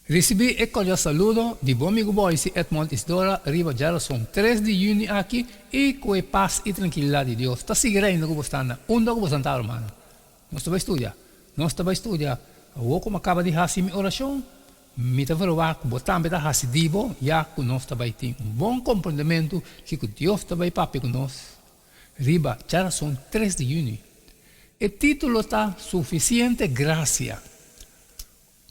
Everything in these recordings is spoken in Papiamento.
Risibí e kordial saludo di bo amigu Boyce Edmond Isdora riba djarason tres di yüni aki i ku e pas i trankilidat di Dios ta sigui reina ku bo sta na unda ku bo santa rumannan. Nos ta bai studia. Nos ta bai studia. Awor ku mi a kaba di hasi mi orashon, mi ta verwagt ku bo tambe ta hasi di bo ya ku nos ta bai tin un bon komprendementu kiko Dios ta bai papia ku nos riba djarason tres di yüni. E título ta Sufisiente Grasia.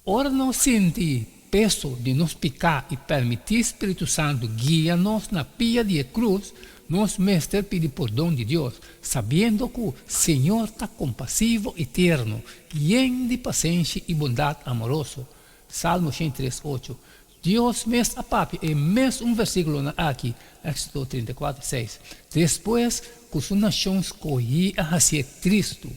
Ora nos sinti peso di nos piká i permití Spiritu Santu guia nos na pia di e krus, nos mester pidi pordon di Dios, sabiendo ku Señor ta kompasivo i tierno, yen di pasenshi i bondat amoroso. Salmo 103, 8. Dios mes a papia e mes un versíkulonan aki, Éxodo 34, 6, despues ku su nashon skohí a hasié tristu.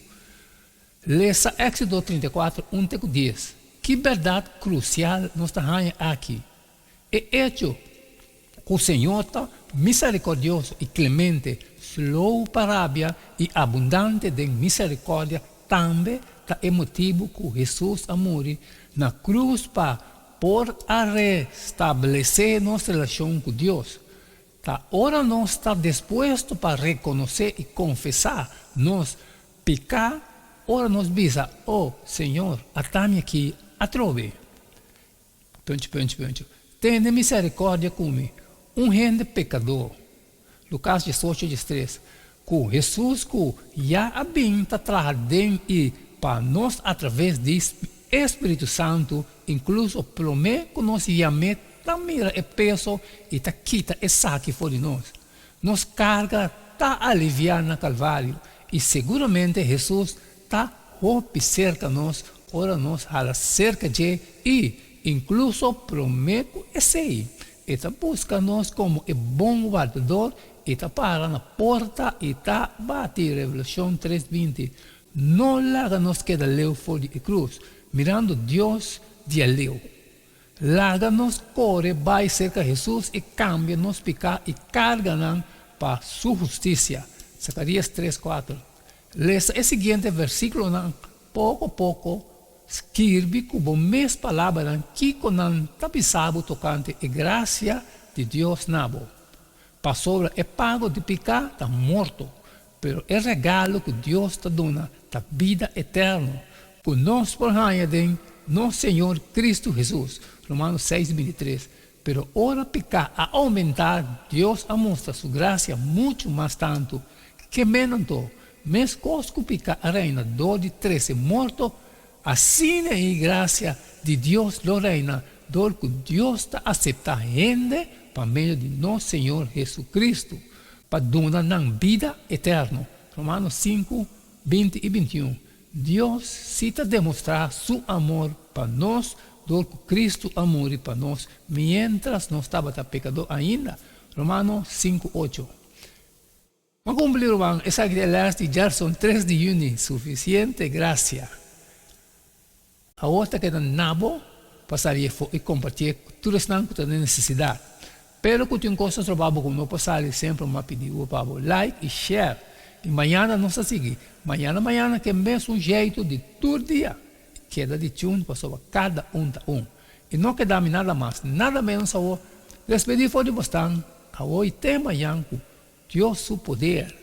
Lesa Éxodo 34, un te ku dies. Ki bèrdat krusial nos ta haña aki? E echo ku Señor ta miserikòrdioso i klemente, slou pa rabia i abundante den miserikòrdia tambe ta e motibu ku Hesus a muri na krus pa por a restablesé nos relashon ku Dios. Ta ora nos ta dispuesto pa rekonosé i konfesá nos piká ora nos bisa, O Señor, ata mi aki atrobe. Punch, punch, punch. Tene miserikòrdia ku mi, un hende pekadó. Lukas 18, 13. Ku Hesus ku ya a bin ta traha den i pa nos atraves di e Spiritu Santu, inkluso promé ku nos yam'é ta mira e peso i ta kita esaki for di nos. Nos karga ta aliviá na Kalvario i seguramente Hesus ta hopi serka nos ora nos hala serka dje i, inkluso promé ku esei, e ta buska nos komo e bon wardador i ta para na porta i ta bati, Revelashon 3, 20. No laga nos keda leu for di e krus, mirando Dios di aleu. Laga nos kore bai serka Hesus i kambia nos piká i karganan pa Su hustisia. Zakarías 3, 4. Lesa e siguiente versíkulonan poko poko, skirbi ku bo mes palabranan kiko nan ta bisa bo tokante e grasia di Dios na bo. Pasobra e pago di piká ta morto, pero e regalo ku Dios ta duna ta bida eterno, ku nos por haña den nos Señor Kristu Hesus. Romanos 6, 23. Pero ora piká a oumentá, Dios a mustra su grasia muchu mas tantu. Ke men anto? Meskos ku piká a reina dor di trese morto, asina e grasia di Dios lo reina dor ku Dios ta aseptá hende pa medio di nos Señor Hesukristu, pa duna nan bida eterno. Romanos 5, 20 i 21. Dios sí ta demostrá su amor pa nos dor ku Kristu a muri pa nos miéntras nos tabata pekadó ainda. Romanos 5, 8. M'a kumpli, ruman, esaki ta e lès di djarson 3 di yüni, Sufisiente Grasia. Awor ta keda na bo pa sali efo i kompartié ku tur esnan ku ta den nesesidat. Pero ku tin kos ta troba bo ku no por sali semper m'a pidi bo pa bo like i share. I mañana nos ta sigui. Mañana mañana ke mesun jeitu di tur dia. Keda di tune pasobra kada un ta un. I no keda mi nada mas nada menos awor despedí for di bosnan awor i te mañan ku Dios su poder.